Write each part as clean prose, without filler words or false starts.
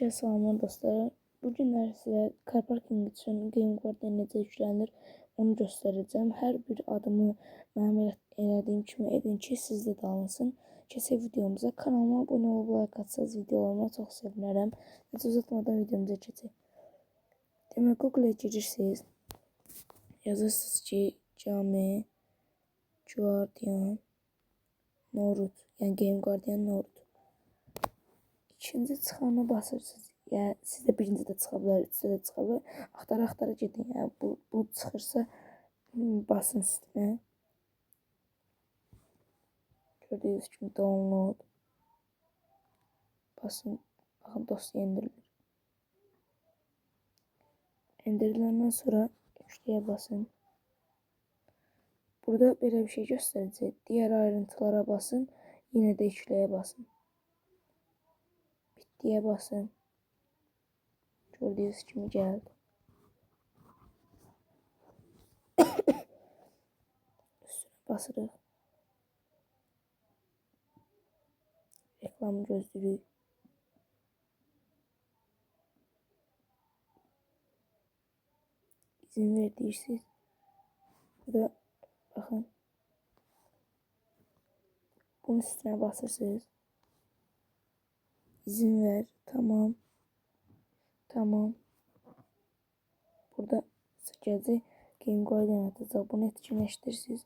Hər salamlar dostlar. Bu günlər sizə car parking üçün Game Guardian necə yüklənir onu göstərəcəm. Hər bir adımı mənim elədiyim kimi edin ki, sizdə də alınsın. Keçək videomuza. Kanalıma abunə olub like atsanız videolarıma çox sevinərəm. Necə uzatmadan videomuza keçək. Demək, Google-a girirsiniz. Yazırsınız ki, Game Guardian Norut, yəni Game Guardian Norut. İkinci çıxana basırsınız. Yəni sizdə birinci də çıxa bilər, üçdə də çıxa bilər. Axtara-axtara gedin. Yəni bu çıxırsa basın üstünə. Gördüyünüz kimi download. Basın. Baxın, dosya endirilir. Endiriləndən sonra yükləyə basın. Burada belə bir şey göstərəcək. Digər ayrıntılara basın. Yenə də yükləyə basın. Bitdiyə basın. Gördüyünüz kimi gəldi. Üstünə basırıq. Reklamı gözləyirik. İzin ver deyirsiniz. Burada baxın. Bunun üstünə basırsınız. İzin ver. Tamam. Tamam. Burada gələcək Game Guardian atacaq. Bunu etkinləşdirirsiniz.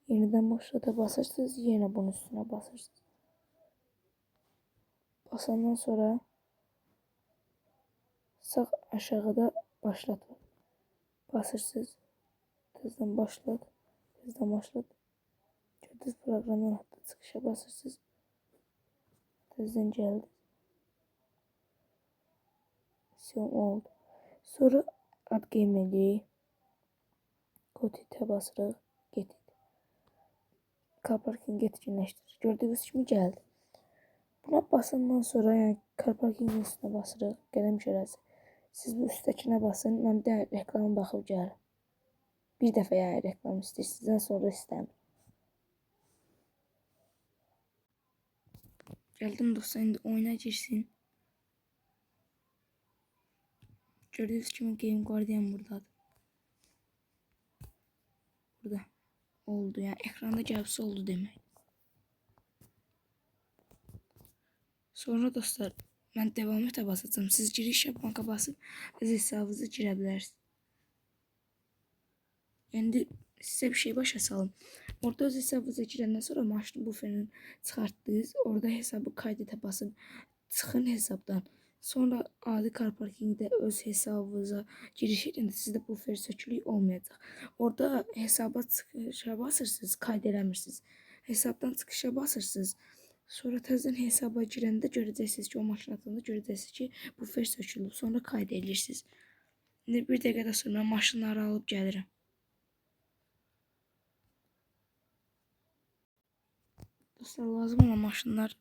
Yenidən başlata basırsınız. Yenə bunun üstünə basırsınız. Basandan sonra sağ aşağıda başlat var. Basırsınız. Tezdən başlat. Tezdən başlat. Gördünüz, proqramdan hatta çıxışa basırsınız. Tezdən gəldi. Son oldu. Sonra ad game eləyirik. Got it'e basırıq. Get it. Car parking etkinləşdirir. Gördüyünüz kimi gəldi. Buna basandan sonra, yəni car parkingin üstünə basırıq. Qələm işarəsi. Siz bu üstdəkinə basın. Mən bir də reklama baxıb gəlirəm. Bir dəfə yəni reklam istəyir sizdən, sonra istəmir. Gəldim dostlar, indi oyuna girsin. Gördüyünüz kimi Game Guardian buradadır. Burada oldu. Yəni ekranda gəlibsə oldu demək. Sonra dostlar, mən devam etə basacağım. Siz giriş yapmağa basıb öz hesabınıza girə bilərsiniz. İndi sizə bir şey başa salım. Orada öz hesabınıza girəndən sonra maşın buferini çıxartdınız. Orada hesabı kaydetə basıb çıxın hesabdan. Sonra adi car parkingdə öz hesabınıza giriş edəndə sizdə bufer sökülük olmayacaq. Orada hesaba çıxışa basırsınız, kayd eləmirsiniz. Hesabdan çıxışa basırsınız. Sonra təzədən hesaba girəndə görəcəksiniz ki, o maşın atanda görəcəksiniz ki, bufer sökülüb. Sonra kayd edirsiniz. İndi bir dəqiqədə sonra mən maşınları alıb gəlirəm. Dostlar, lazım olan maşınlar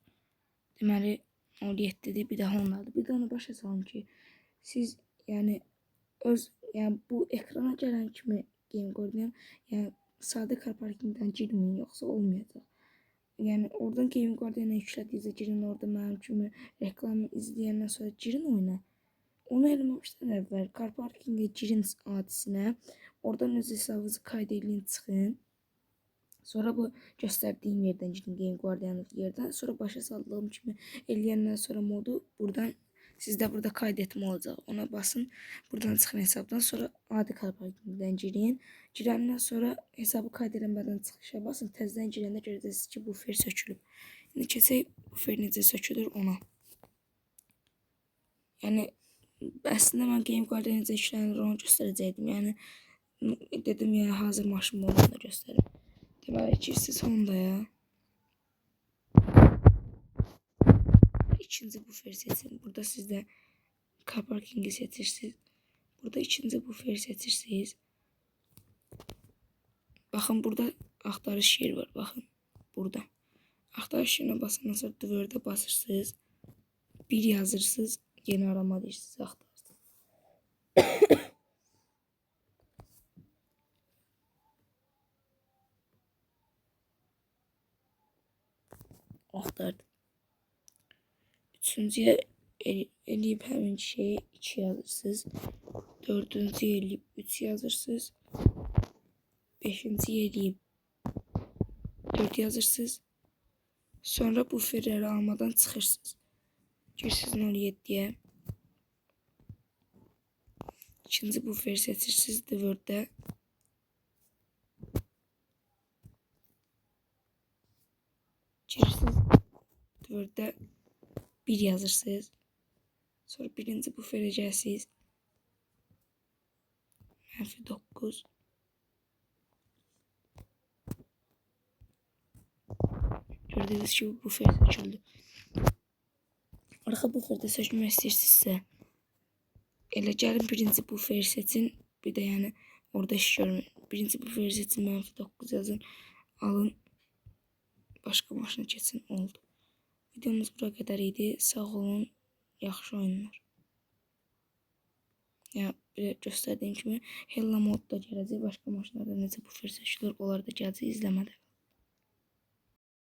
deməli 07-dir, bir də Honda'dır. Bir də onu başa salım ki, siz yəni öz, yəni bu ekrana gələn kimi Game Guardian, yəni sadə car parkingdən girməyin, yoxsa olmayacaq. Yəni oradan Game Guardian-a yüklədiyinizdə girin, orada mənim kimi reklamı izləyəndən sonra girin oyuna. Onu eləməmişdən əvvəl car parkingə girin adisinə, oradan öz hesabınızı kayd eləyin, çıxın. Sonra bu göstərdiyim yerdən girin, Game Guardian yerdən. Sonra başa saldığım kimi eləyəndən sonra modu buradan sizdə burada kayd etmə olacaq. Ona basın. Buradan çıxın hesabdan. Sonra adi car parkingdən girin. Girəndən sonra hesabı kayd eləmədən çıxışa basın. Təzədən girəndə görəcəksiniz ki, bufer sökülüb. İndi keçək bufer necə sökülür ona. Yəni əslində mən Game Guardian necə yüklənir onu göstərəcəkdim. Yəni dedim, yəni hazır maşın modunu da göstərim. Deməli girirsiniz Honda'ya. İkinci bufer seçin. Burada sizdə car parkingi seçirsiniz. Burada ikinci bufer seçirsiniz. Baxın, burada axtarış yeri var. Baxın, burada. Axtarış yerinə basandan sonra dvördə basırsınız. Bir yazırsınız. Yeni arama deyirsiniz. Axtarsınız. Axtardım. Üçüncüyə Eləyib həmin şeyi 2 yazırsınız. Dördüncü eləyib 3 yazırsınız. Beşinci eləyib 4 yazırsınız. Sonra buferləri almadan çıxırsınız. Girirsiniz 07-yə. İkinci buferi seçirsiniz The Word-də. Girirsiniz The Word-də 1 yazırsınız. Sonra birinci buferə gəlsiniz. Mənfi 9. Gördüyünüz kimi bufer söküldü. Arxa buferdə sökmək istəyirsinizsə, elə gəlin birinci buferi seçin. Bir də yəni orada iş görmür. Birinci buferi seçin, mənfi 9 yazın. Alın. Başqa maşına keçin. Oldu. Videomuz bura qədər idi. Sağ olun. Yaxşı oyunlar. Ya belə göstərdiyim kimi Hella mod da gələcək. Başqa maşınlarda necə bufer seçilir, onlar da gələcək. İzləmədə qalın.